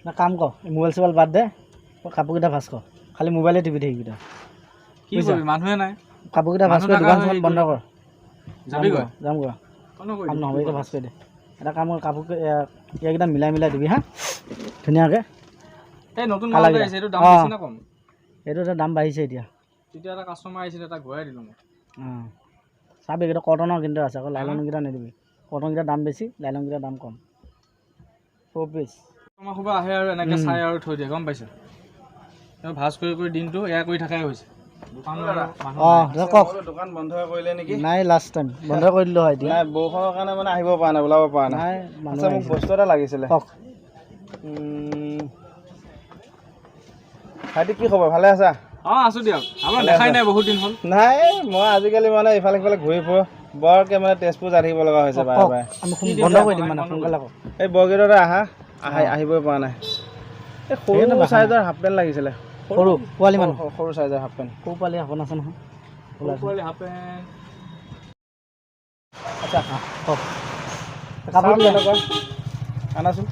না কাম কৰ, মোবাইল চোবাইল বাদ দে, কাপোৰকেইটা ভাজ কৰ, খালি মোবাইলে টিপি থাকিবি তই। কি কৰিবি, মানুহে নাই। কাপোৰকেইটা ভাজ মানুহ কৰি থকা দোকান হয় চোকান হেৰি বন্ধ কৰ। যাবিগৈ? যামগৈ। কোনো কাম নহ'ব, এইকেইটা ভাজ কৰি দে। এটা কাম কৰ, কাপোৰ ইয়াকেইটা মিলাই মিলাই দিবি হা, ধুনীয়াকৈ। এই নতুন মাল কালাৰকেইটা। এটা আহিছে, এইটো দাম অঁ। বেছি নে কম? এইটো এটা দাম বাঢ়িছে এতিয়া। তেতিয়া এটা কাষ্টমাৰ আহিছিলে, তাক ঘূৰাই দিলোঁ মই। অঁ, চাবি, এইকেইটা কটনৰ কিন্তু আছে, আকৌ লাইলনকেইটা নিদিবি। কটনকেইটা দাম বেছি, লাইলনকেইটা দাম কম। 4 পিচ। কাষ্টমাৰ সোপা আহে আৰু এনেকৈ চাই আৰু থৈ দিয়ে, গম পাইছে? এই ভাজ কৰি কৰি দিনটো এয়া কৰি থকাই হৈছে। দোকানো আৰু মানুহ অঁ নাই। দাদা কওক। মোৰতো দোকান বন্ধ কৰিলে নেকি? নাই, লাষ্ট টাইম বন্ধ কৰি দিলোঁ হয় এতিয়া। নাই, বৰষুণৰ কাৰণে মানে আহিব পৰা নাই, ওলাব পৰা নাই। নাই, মানুহ আচ্ছা, মোক আহিছে। বস্তু এটা লাগিছিলে। কওক। ভাইটি, কি খবৰ, ভালে আছা? অঁ, আছোঁ দিয়ক। আপোনাৰ ভালে দেখাই আছা? নাই বহুত দিন হ'ল। নাই, মই আজিকালি মানে ইফালে সিফালে ঘূৰি ফুৰোঁ, বৰকে মানে তেজপুৰ যাই থাকিব লগা হৈছে বাৰে কওক। বাৰে। আমি কি দিম বন্ধ দিয়ক, কৰি দিম মানে বন্ধ সোনকালে কওক। এই বৰগীততে আহা আহা অঁ। আহিবই পৰা নাই। এই সৰু সেইকাৰণে বাহা নাই। চাইজৰ হাফ পেণ্ট লাগিছিলে। সৰু পোৱালি মানুহ? সৰু চাইজৰ হাফ পেণ্ট। সৰু পোৱালি হাফ আছে নহয়। সৰু ওলাইছে। পোৱালি হাফ পেণ্ট। আচ্ছা। কওক, কাপোৰ চাওক দিলে। কেনেকুৱা, আনাচোন।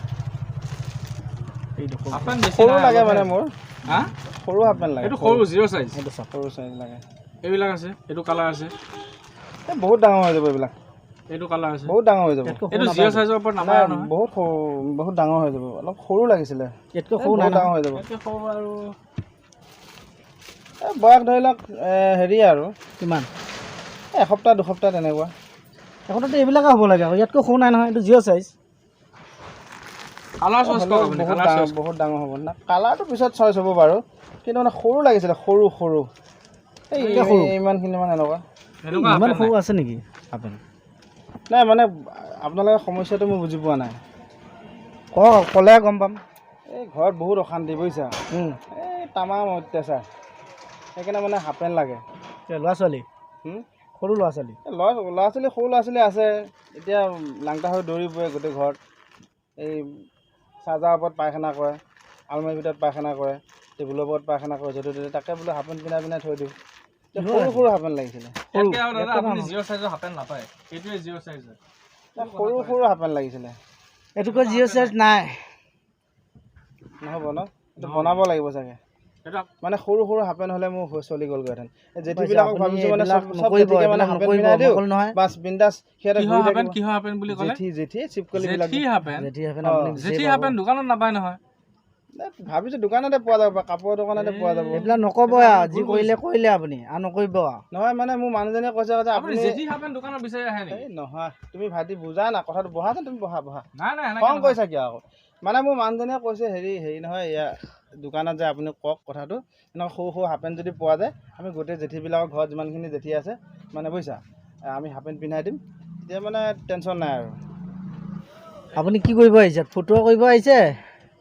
এইটো সৰু। হাফ পেণ্ট বেছি সৰু নাই, লাগে অলপহে মানে আছে। মোৰ হা? সৰু হাফ পেণ্ট লাগে। এইটো সৰু জিৰ' চাইজ। এইটো চাওক। সৰু চাইজ লাগে। এইবিলাক আছে, এইটো কালাৰ আছে। এই বহুত ডাঙৰ হৈ যাব এইবিলাক। এইটো কালাৰ আছে। বহুত ডাঙৰ হৈ যাব। ইয়াতকৈ সৰু এইটো নাপায়। জিৰ' চাইজৰ ওপৰত নাপায় নাই, আৰু নহয়। বহুত সৰু, বহুত ডাঙৰ হৈ যাব। অলপ সৰু লাগিছিলে। ইয়াতকৈ এই সৰু নাই বহুত ডাঙৰ নহয়। হৈ যাব। ইয়াতকৈ সৰু আৰু এই বয়স ধৰি লওক হেৰি আৰু কিমান? এই এসপ্তাহ দুসপ্তাহ তেনেকুৱা। এখনতো এইবিলাকে হ'ব লাগে আকৌ, ইয়াতকৈ সৰু নাই নহয়, এইটো জিৰ' চাইজ। কালাৰ চইচ হ'লেও কওক আপুনি। বহুত কালাৰ ডাঙৰ চইচ। বহুত ডাঙৰ হ'ব না। কালাৰটো পিছত চইচ হ'ব বাৰু, কিন্তু মানে সৰু লাগিছিলে, সৰু সৰু। এই এতিয়া সৰু? ইমানখিনি মানে এনেকুৱা। এনেকুৱা হাফ ইমান পেণ্ট সৰু নাই। আছে নেকি হাফ পেণ্ট? নাই, মানে আপোনালোকে সমস্যাটো মই বুজি পোৱা নাই। কওক, ক'লে গম পাম। এই ঘৰত বহুত অশান্তি, বুজিছা? এই তামাম অত্যাচাৰ, সেইকাৰণে মানে হাফ পেণ্ট লাগে। এতিয়া ল'ৰা ছোৱালী? হুম? সৰু ল'ৰা ছোৱালী? এই ল'ৰা ছোৱালী, সৰু ল'ৰা ছোৱালী আছে। এতিয়া লাংটা হৈ দৌৰি ফুৰে গোটেই ঘৰত। এই চাৰ্জাৰ ওপৰত পায়খানা কৰে, আলমাৰীৰ ভিতৰত পায়খানা কৰে, টেবুলৰ ওপৰত পায়খানা কৰে, য'তে ত'তে। তাকে বোলো হাফ পেণ্ট পিন্ধাই পিন্ধাই থৈ দিওঁ। এতিয়া কিহৰ সৰু আছে? সৰু হাফ পেণ্ট লাগিছিলে। সৰু? ইয়াতকৈ আৰু দাদা ইয়াতকৈ আপুনি ডাঙৰ? জিৰ' চাইজৰ হাফ পেণ্ট নাপায়, এইটোৱে জিৰ' চাইজ হয়। নাই, সৰু সৰু হাফ পেণ্ট লাগিছিলে। এইটোকৈ জিৰ' চাইজ নাই। নহ'ব ন? এইটো বনাব লাগিব চাগে। এইটো মানে সৰু সৰু হাফ পেণ্ট হ'লে মোৰ চলি গ'লগৈহেঁতেন। এই পাইছে, জেঠীবিলাকক আপুনি ভাবিছোঁ মানে এইবিলাক চব চব নকৰিব, জেঠীকে মানে এইবিলাক হাফ পেণ্ট নকৰিব। পিন্ধাই মই দিওঁ, ক'লো নহয়। বাছ বিন্দাছ সিহঁতে কিহৰ ঘূৰি হাফ থাকিব। পেণ্ট, কিহৰ হাফ পেণ্ট বুলি ক'লে? জেঠী, জেঠী, চিপকলিবিলাক। জেঠী হাফ পেণ্ট? জেঠী হাফ পেণ্ট অঁ। আপুনি বিচাৰি জেঠী পাব। হাফ পেণ্ট দোকানত নাপায় নহয়। নাই, ভাবিছোঁ দোকানতে পোৱা যাব, কাপোৰৰ দোকানতে পোৱা যাব। এইবিলাক নক'ব সেইটো আৰু আপুনি যি ভুল কৰিলে কৰিছে। কৰিলে, আপুনি আৰু নকৰিব আৰু। নহয়, মানে মোৰ মানুহজনীয়ে কৈছে যে আপুনি আপুনি জেঠী হাফ পেণ্ট দোকানত বিচাৰি আহে নেকি? এই নহয়, তুমি ভাইটি বুজা না কথাটো, বহাচোন তুমি, বহা বহা। নাই নাই, সেনেকে খং নহয়। কৰিছা কিয় আকৌ? মানে মোৰ মানুহজনীয়ে কৈছে, হেৰি হেৰি নহয়, ইয়াৰ দোকানত যে আপুনি কওক কথাটো, এনেকুৱা সৰু সৰু হাফ পেণ্ট যদি পোৱা যায়, আমি গোটেই জেঠীবিলাকৰ ঘৰত যিমানখিনি জেঠী আছে মানে, বুজিছা, আমি হাফ পেণ্ট পিন্ধাই দিম, তেতিয়া মানে টেনশ্যন নাই আৰু। আপুনি কি কৰিব আহিছে? ফটোৱা কৰিব আহিছে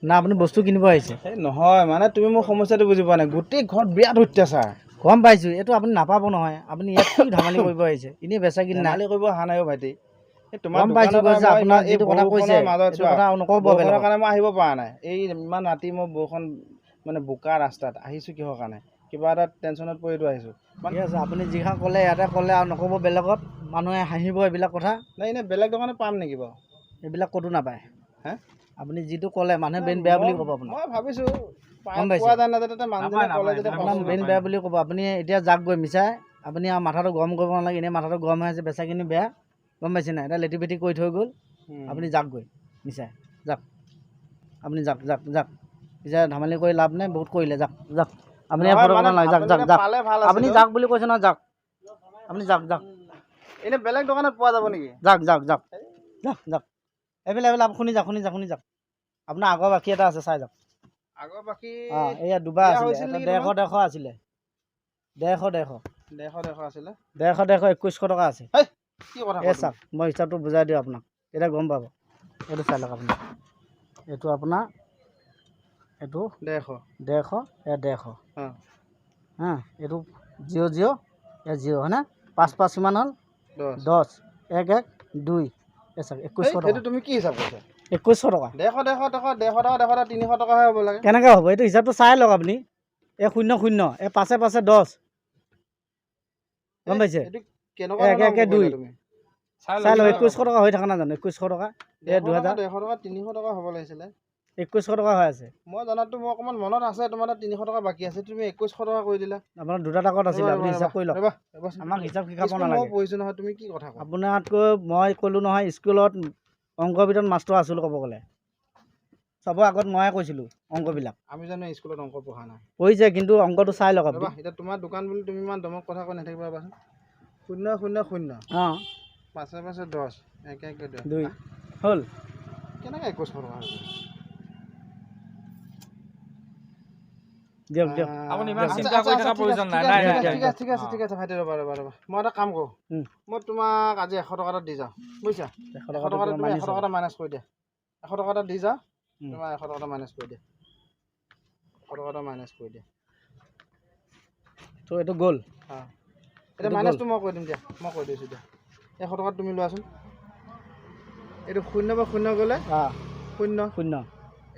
না আপুনি বস্তু কিনিব আহিছে? এই নহয়, মানে তুমি মোৰ সমস্যাটো বুজি পোৱা নাই। গোটেই ঘৰত বিৰাট অত্যাচাৰ। গম পাইছোঁ, এইটো আপুনি নাপাব নহয়। আপুনি ইয়াত কি ধেমালি কৰিব আহিছে? এনেই বেচা কিনি নাই। ধেমালি কৰিব অহা নাই অ' ভাইটি। এই তোমাৰ গম পাইছোঁ, দোকানত কৈছে মই আপোনাৰ ইমান এই যিটো কথা কৈছে, বৰষুণৰ মাজত এইটো চোৱা, কথা নক'ব বৰষুণৰ বেলেগক। কাৰণে মই আহিব পৰা নাই। এই ইমান ৰাতি মই বৰষুণ মানে বোকা ৰাস্তাত আহিছোঁ কিহৰ কাৰণে? কিবা এটা টেনশ্যনত পৰিতো আহিছোঁ। ঠিক আছে, আপুনি যিখন ক'লে ইয়াতে ক'লে, আৰু নক'ব বেলেগত, মানুহে হাঁহিব এইবিলাক কথা। নাই, এনেই বেলেগ দোকানত পাম নেকি বাৰু? এইবিলাক ক'তো নাপায়। হে? আপুনি যিটো ক'লে মানুহে ব্ৰেইন বেয়া বুলি ক'ব আপোনাক। মই ভাবিছোঁ গম পাইছে? পোৱা যায় নাযায়, তাতে মানুহজনে নাপায়, ক'লে নাপায়, যেতিয়া এইবিলাক আপোনাৰ বস্তু ব্ৰেইন নাপায়। বেয়া বুলি ক'ব। আপুনি এতিয়া যাক গৈ মিছাই, আপুনি আৰু মাথাটো গৰম কৰিব নালাগে। এনেই মাথাটো গৰম হৈ আছে, বেচা কিনি বেয়া, গম পাইছে নাই? এতিয়া লেটি পেটি কৰি থৈ গ'ল। আপুনি যাক গৈ মিছাই, যাক আপুনি, যাক যাক যাক। পিছে ধেমালি কৰি লাভ নাই, বহুত কৰিলে, যাক যাক। আপুনি নহয়, ফটো মানে নালাগে, যাক যাক আপোনালোকে যাক। পালে ভাল আপুনি আছিল অ'। যাক বুলি কৈছে নহয়, যাক আপুনি, যাক যাক। এনেই বেলেগ দোকানত পোৱা যাব নেকি? যাক যাক যাক যাক যাক। এইফালে এইফালে, আপুনি শুনি যাওক, শুনি যাওক, শুনি যাওক। আপোনাৰ আগৰ বাকী এটা আছে, চাই যাওক। আগৰ বাকী? অঁ, এয়া দুবাৰ দিয়া আছিলে হৈছিল এটা নেকি? 150 150 আছিলে, 150 150। 150 150 আছিলে? 150 150, 2100 টকা আছে। হেই, কি কথা এই কোৱা চাওক, মই হিচাপটো বুজাই দিওঁ আপোনাক, তেতিয়া গম পাব। এইটো চাই লওক আপুনি, এইটো আপোনাৰ এইটো তুমি? 150। 150, এয়া 150। অঁ। হা, এইটো জিৰ' জিৰ', এয়া জিৰ' হয়নে? পাঁচ পাঁচ কিমান হ'ল? 10। 10, এক এক দুই, এই চাওক, 2100 হেই, টকা। সেইটো তুমি কি হিচাপ কৰিছা? 2100 টকা। 150 150 টকা, 150 টকা, 150 টকা, 300 টকাহে হ'ব লাগে। কেনেকৈ হ'ব? এইটো হিচাপটো চাই লওক আপুনি। এই শূন্য শূন্য, এই পাঁচে পাঁচে 10, গম পাইছে? এইটো কেনেকুৱা এক ধৰণৰ একে অংক দুই। কৰিলা তুমি? চাই চাই লওক। লওক, 2100 টকা হৈ থকা নাই জানো? 2100 টকা, এই 150 টকা 2000। 150 টকা, 300 টকা হ'ব লাগিছিলে। 2100 টকা হৈ আছে। মই জনাতো মোৰ অকণমান মনত আছে, তোমাৰ 300 টকা বাকী আছে, তুমি 2100 টকা কৰি দিলা। আপোনাৰ দুটা টাকত আছিলে, আপুনি হিচাপ কৰি লওক। আমাক হিচাপ শিকাব নালাগে। মই পঢ়িছোঁ নহয়, তুমি কি কথা কোৱা? আপোনাতকৈ মই ক'লোঁ নহয়, স্কুলত অংকৰ ভিতৰত মাষ্টৰ আছিলোঁ ক'ব গ'লে। চবৰ আগত ময়ে কৈছিলোঁ অংকবিলাক। আমি জানো স্কুলত অংক পঢ়া নাই? পঢ়িছে, কিন্তু অংকটো চাই লওক আপুনি। এতিয়া তোমাৰ দোকান বুলি তুমি ইমান দমক কথা কৈ নাথাকিবা। ৰ'বাচোন, 0 0 0 অঁ, 5 5 10 1 1 2 2 হ'ল। কেনেকৈ 2100 টকা হৈছে? দিয়ক দিয়ক, আপুনি ইমান চিন্তা কৰি থকা প্ৰয়োজন নাই। নাই, ঠিক আছে, ঠিক আছে, ঠিক আছে ভাইটি, ৰ'বা ৰ'বা ৰ'বা, মই এটা কাম কৰোঁ, মই তোমাক আজি 100 টকা এটা দি যাওঁ, বুজিছা? 100 টকা তুমি 100 টকা এটা মাইনাছ কৰি দিয়া। 100 টকা এটা দি যাওঁ, তোমাৰ 100 টকা এটা মাইনাছ কৰি দিয়া। 100 টকা এটা মাইনাছ কৰি দিয়া। তো এইটো গ'ল। অঁ, এতিয়া মাইনাছটো মই কৰি দিম দিয়া, মই কৈ দিছোঁ দিয়া। 100 টকাত তুমি লোৱাচোন। এইটো 0 বা 0 গ'লে 0 0,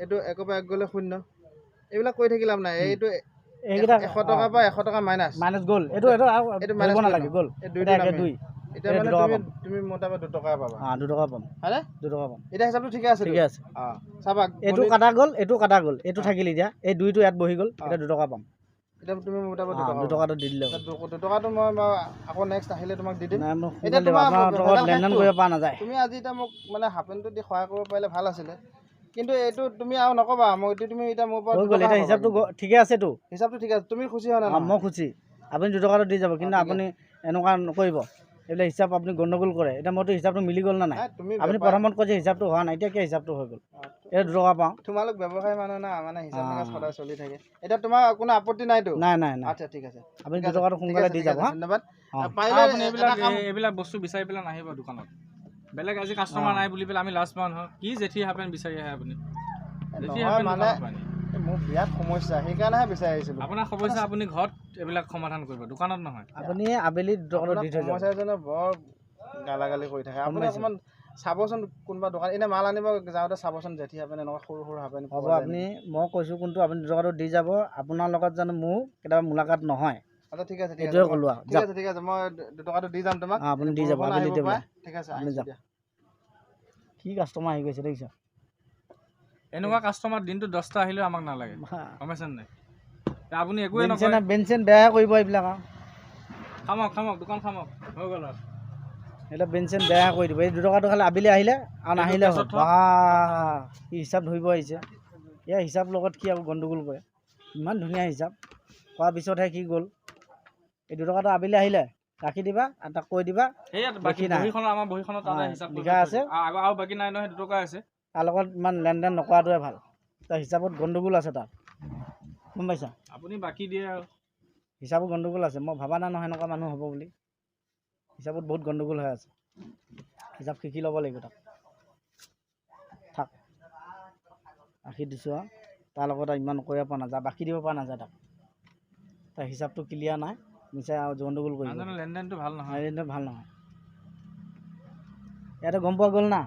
এইটো 1 পৰা 1 গ'লে 0। এইবিলাক কৈ থাকি লাভ নাই। এইটো 100 টকাৰ পৰা 100 টকা মাইনাছ মাইনাছ গ'ল। এইটো এইটো এইটো মাইনাছ নালাগে, গ'ল। এই 2 এতিয়া মানে তুমি তুমি মোৰ তাৰপৰা 2 টকা পাবা। অঁ, 2 টকা পাম, হয়নে? 2 টকা পাম। এতিয়া হিচাপটো ঠিকে আছে? ঠিকে আছে। অঁ, চাবা, এইটো কাটা গ'ল, এইটো কাটা গ'ল, এইটো থাকিল। এতিয়া এই 2টো ইয়াত বহি গ'ল, এতিয়া 2 টকা পাম। এতিয়া তুমি মোৰ তাৰপৰা 2 টকা, 2 টকাটো দি দিলে। 2 টকাটো মই আকৌ নেক্সট আহিলে তোমাক দি দিম। নাই, মোক এতিয়া তোমাৰ লগত লেনদেন কৰিব পৰা নাযায়। তুমি আজি এতিয়া মোক মানে হাফ পেণ্টটো দি সহায় কৰিব পাৰিলে ভাল আছিলে, কিন্তু এইটো তুমি আৰু নকবা মোক। এইটো তুমি এতিয়া মোৰ পৰা হৈ গ'ল। এতিয়া হিচাপটো ঠিকে আছেতো? হিচাপটো ঠিকে আছে। তুমি খুচি হোৱা নাই? মই খুচি। আপুনি 2 টকাটো দি যাব, কিন্তু আপুনি এনেকুৱা নকৰিব। এইবিলাক হিচাপ আপুনি গণ্ডগোল কৰে। এতিয়া মোৰতো হিচাপটো মিলি গ'ল না নাই? আপুনি প্ৰথমত কৈছে হিচাপটো হোৱা নাই, এতিয়া কিয় হিচাপটো হৈ গ'ল? এতিয়া 2 টকা পাওঁ। তোমালোক ব্যৱসায়ী মানুহ না, মানে হিচাপ নিকাচ সদায় চলি থাকে। এতিয়া তোমাৰ কোনো আপত্তি নাইতো? নাই নাই নাই। আচ্ছা, ঠিক আছে, আপুনি 2 টকাটো সোনকালে দি যাব। ধন্যবাদ। পাৰিলে আপুনি এইবিলাক বস্তু বিচাৰি পেলাই নাহিব দোকানত। বেলেগ আজি কাষ্টমাৰ নাই বুলি পেলাই আমি লাজ পাওঁ নহয়। কি জেঠী হাফ পেণ্ট বিচাৰি আহে আপুনি? জেঠী হাফ পেণ্ট মানে মোৰ বিৰাট সমস্যা, সেইকাৰণেহে বিচাৰি আহিছিলোঁ। আপোনাৰ সমস্যা আপুনি ঘৰত এইবিলাক সমাধান কৰিব, দোকানত নহয়। আপুনি আবেলি দোকানত দি থৈ যাব। সমস্যা বৰ গালাগালি কৰি থাকে। আপুনি অকণমান চাবচোন, কোনোবা দোকান এনেই মাল আনিব যাওঁতে চাবচোন, জেঠী হাফ পেণ্ট এনেকুৱা সৰু সৰু হাফ পেণ্ট হ'ব। আপুনি, মই কৈছোঁ কোনটো, আপুনি 2 টকাটো দি যাব। আপোনাৰ লগত জানো মোৰ কেতিয়াবা মুলাকাত নহয়। আচ্ছা, ঠিক আছে, এইটোৱে ক'লোঁ আৰু। ঠিক আছে, ঠিক আছে, মই 2 টকাটো দি যাম তোমাক। আপুনি দি যাব আবেলি। ঠিক আছে, আপুনি যাওক। কি কাষ্টমাৰ আহি গৈছে দেখিছ? এনেকুৱা কাষ্টমাৰ দিনটো 10টা আহিলেও আমাক নালাগে, গম পাইছে নাই? আপুনি একোৱে নকয়, বেঞ্চেন বেয়া কৰিব এইবিলাক। আৰু খামক খামক, দোকান খামক, হৈ গ'ল আৰু। এইবিলাক বেঞ্চেন বেয়া কৰি দিব। এই 2 টকাটো খালি আবেলি আহিলে আৰু নাহিলে হ'ল। বাহ, কি হিচাপ ধৰিব আহিছে। ইয়াৰ হিচাপ লগত কি আকৌ গণ্ডগোল কৰে। ইমান ধুনীয়া হিচাপ কৰাৰ পিছতহে কি গ'ল। এই 2 টকাটো আবেলি আহিলে ৰাখি দিবা আৰু তাক কৈ দিবা। লিখা আছে তাৰ লগত ইমান লেনদেন নকৰাটোৱে ভাল। তাৰ হিচাপত গণ্ডগোল আছে তাত, গম পাইছা? আপুনি বাকী দিয়ে আৰু হিচাপত গণ্ডগোল আছে। মই ভবা নাই নহয় এনেকুৱা মানুহ হ'ব বুলি। হিচাপত বহুত গণ্ডগোল হৈ আছে। হিচাপ শিকি ল'ব লাগিব তাক। থাক, ৰাখি দিছোঁ আৰু। তাৰ লগত ইমান কৰিব পৰা নাযায়, বাকী দিব পৰা নাযায় তাক। তাৰ হিচাপটো ক্লিয়াৰ নাই, মিছাই আৰু গণ্ডগোল কৰিব। লেনদেনটো ভাল নহয়, লেনদেন ভাল নহয়। ইয়াতে গম পোৱা গ'ল না।